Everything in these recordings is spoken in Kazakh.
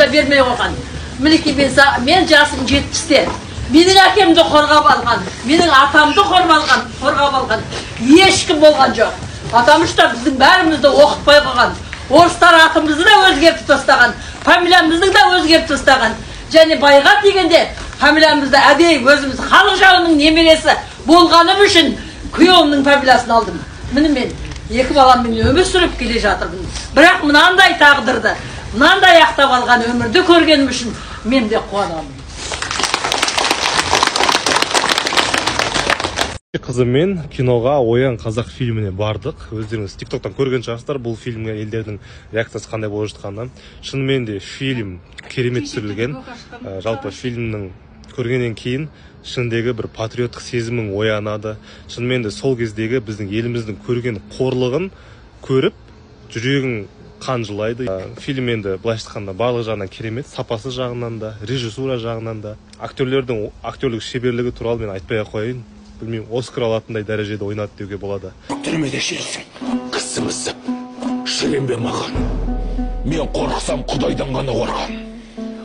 да бермей қойған. Мінекей, мен жасым 70-те. Менің әкемді қорғап алған, менің атамды қорғап алған ешкім болған жоқ. Потому что біздің бәрімізді оқытпай қойған. Орыстар атымызды да өзгертіп тастаған, фамилиямызды да өзгертіп тастаған. Және байға тигенде фамилиямызды әдейі өзіміз халық жауының немересі болғаным үшін күйеуімнің фамилиясын алдым. Міне, мен 2 баламмен өмір сүріп келе жатырмын. Бірақ мынандай тағдырды, мынандай ақтап алған өмірді көргенім үшін мен де қуанамын. Қызыммен киноға Оян қазақ фильміне бардық. Өздеріңіз TikTok'тан көрген шығарсыздар бұл фильмге елдердің реакциясы қандай болып жатқанын. Шынымен де фильм керемет түсірілген. Жалпы фильмнің көргеннен кейін шынындегі бір патриоттық сезімің оянады. Шынымен де сол кездегі біздің еліміздің көрген қорлығын көріп, жүрегің қан жылайды. Фильм енді былайша айтқанда барлық жағынан керемет, сапасы жағынан да, режиссура жағынан да, актерлердің актерлік шеберлігі туралы мен айтпай ақ қояйын. Білмеймін, Оскар алатындай дәрежеде ойнады деуге болады. Түрмеде шерсің, қысым-ысып, шіренбе маған. Мен қорықсам Құдайдан ғана қорқам.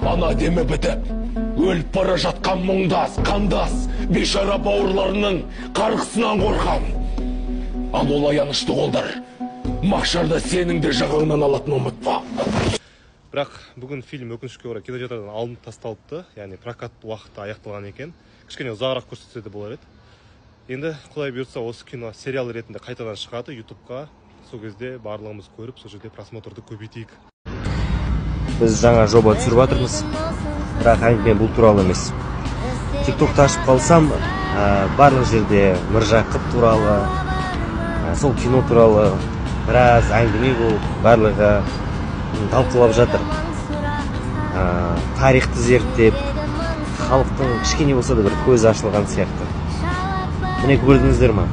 Ана демі бітіп, өліп бара жатқан мұңдас, қандас, бейшара бауырларының қарғысынан қорқам. Ал ол аянышты қолдар мақшарда сенің де жағаңнан алатын ұмытпа. Бірақ бүгін фильм өкінішке орай кинотеатрдан алынып тасталыпты, яғни прокат уақыты аяқталған екен. Кішкене ұзағырақ көрсетсе де болар еді. Енді Құдай бұйыртса осы кино сериал ретінде қайтадан шығады ютубқа. Сол кезде барлығымыз көріп, сол жерде просмотрды көбейтейік. Біз жаңа жоба түсіріп жатырмыз, бірақ әңгіме бұл туралы емес. TikTok'ты ашып қалсам, барлық жерде Міржақып туралы, сол кино туралы біраз әңгіме болып, барлығы талқылап жатыр. Тарихты зерттеп, халықтың кішкене болса да бір көзі ашылған сияқты. Міне, көрдіңіздер ма?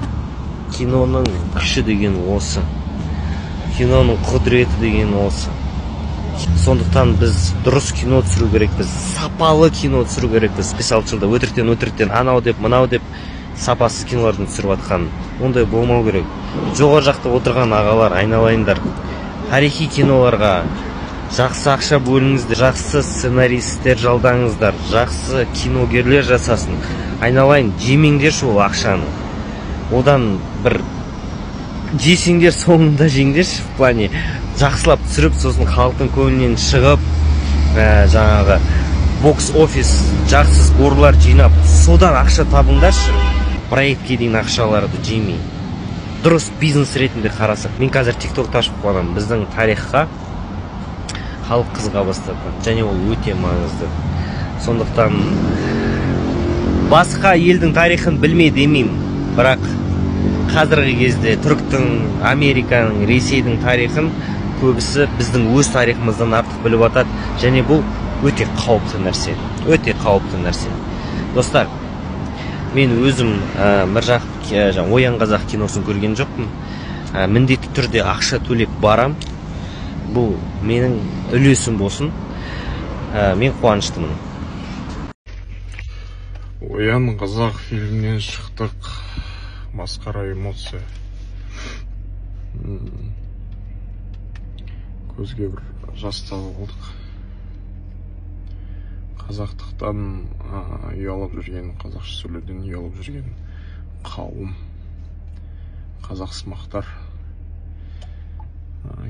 Киноның күші деген осы. Киноның құдіреті деген осы. Сондықтан біз дұрыс кино түсіру керекпіз, сапалы кино түсіру керекпіз. 5-6 жылда өтіріктен анау деп, мынау деп сапасыз кинолардың түсіріп жатқан. Ондай болмау керек. Жоғары жақта отырған ағалар, айналайындар, тарихи киноларға жақсы ақша бөліңіздер, жақсы сценаристер жалдаңыздар, жақсы киногерлер жасасын. Айналайын, жемеңдерші ол ақшаны. Одан бір жесеңдер, соңында жеңдерші, в плане жақсылап түсіріп, сосын халықтың көңілінен шығып, жаңағы бокс офис, жақсы сборлар жинап, содан ақша табыңдаршы. Проектке дейін ақшаларды жемей. Дұрыс бизнес ретінде қарасақ. Мен қазір TikTok'ты ашып қуанамын. Біздің тарихқа халық қызыға бастады. Және ол өте маңызды. Сондықтан басқа елдің тарихын білмей демеймін. Бірақ қазіргі кезде түріктің, Американың, Ресейдің тарихын көбісі біздің өз тарихымыздан артық біліп атады. Және бұл өте қауіпті нәрсе. Өте қауіпті нәрсе. Достар, мен өзім Міржақып, Оян қазақ киносын көрген жоқпын. Міндетті түрде ақша төлеп барам. Бұл менің үлесім болсын. Мен қуаныштымын. Оян қазақ фильмінен шықтық. Масқара эмоция. Көзге бір жас тағып алдық. Қазақтықтан ұялып жүрген, қазақша сөйлеуден ұялып жүрген қауым, қазақ сымақтар.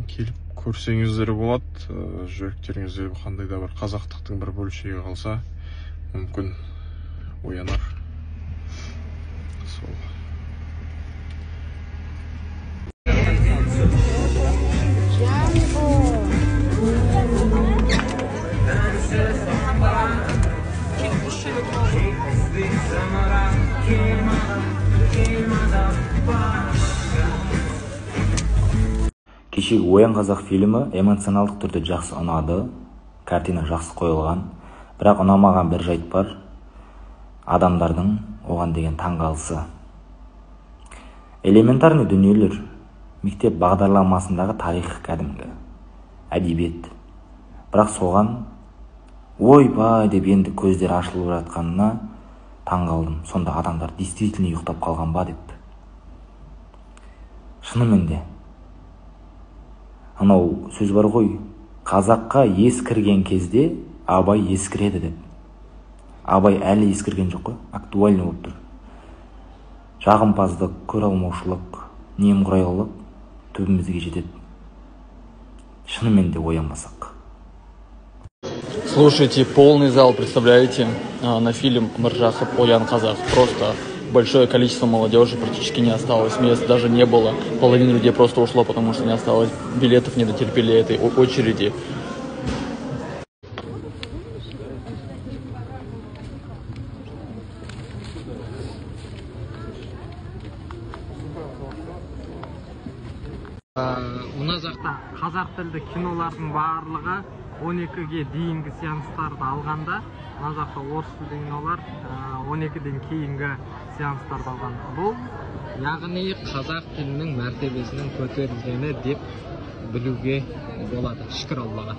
Келіп көрсеңіздер болады, жүректеріңізде қандай да бір қазақтықтың бір бөлшегі қалса, мүмкін оянар. Сол. Кешегі Оян қазақ фильмі эмоционалдық түрде жақсы ұнады, картина жақсы қойылған, бірақ ұнамаған бір жайт бар, адамдардың оған деген таңғалысы. Элементарный дүниелер, мектеп бағдарламасындағы тарих кәдімгі, әдебиет. Бірақ соған ойбай деп енді көздері ашылып жатқанына таңғалдым. Сонда адамдар действительно ұйықтап қалған ба деп. Шынымен де. Анау сөз бар ғой, Қазаққа ес кірген кезде Абай ескіреді деп. Абай әлі ескірген жоқ қой, актуальный болып тұр. Жағымпаздық, көре алмаушылық, немқұрайлылық түбімізге жетеді. Шынымен де оянбасақ. Слушайте, полный зал, представляете, на фильм Міржақып «Оян, қазақ». Просто большое количество молодежи, практически не осталось мест, даже не было. Половина людей просто ушло, потому что не осталось билетов, не дотерпели этой очереди. Мына жақта қазақ тілді кинолардың барлығы 12-ге дейінгі сеанстарды алғанда, мына жақта орыс тілді кинолар 12-ден кейінгі сеанстарды алған. Бұл яғни қазақ тілінің мәртебесінің көтерілгені деп білуге болады. Шүкір Аллаға.